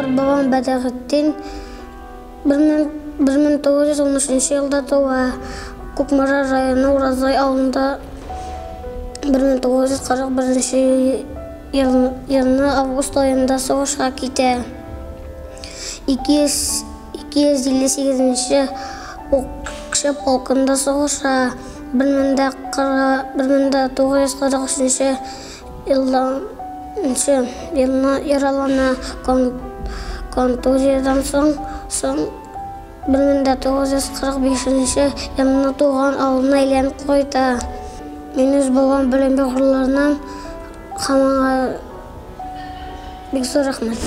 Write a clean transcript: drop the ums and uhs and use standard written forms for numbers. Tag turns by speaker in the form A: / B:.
A: Карт бабам Бәдәгетдин 1913 елда туа. Кукмара районы Уразай авылында 1941 елны август аенда сугышка китә. 258 укчы полкында сугыша. 1943 елда елны яралана, контузиядән соң 1945 елны туган авылына әйләнеп кайта. Мин үз бабам белән бик горурланам һәм аңа бик зур рәхмәт.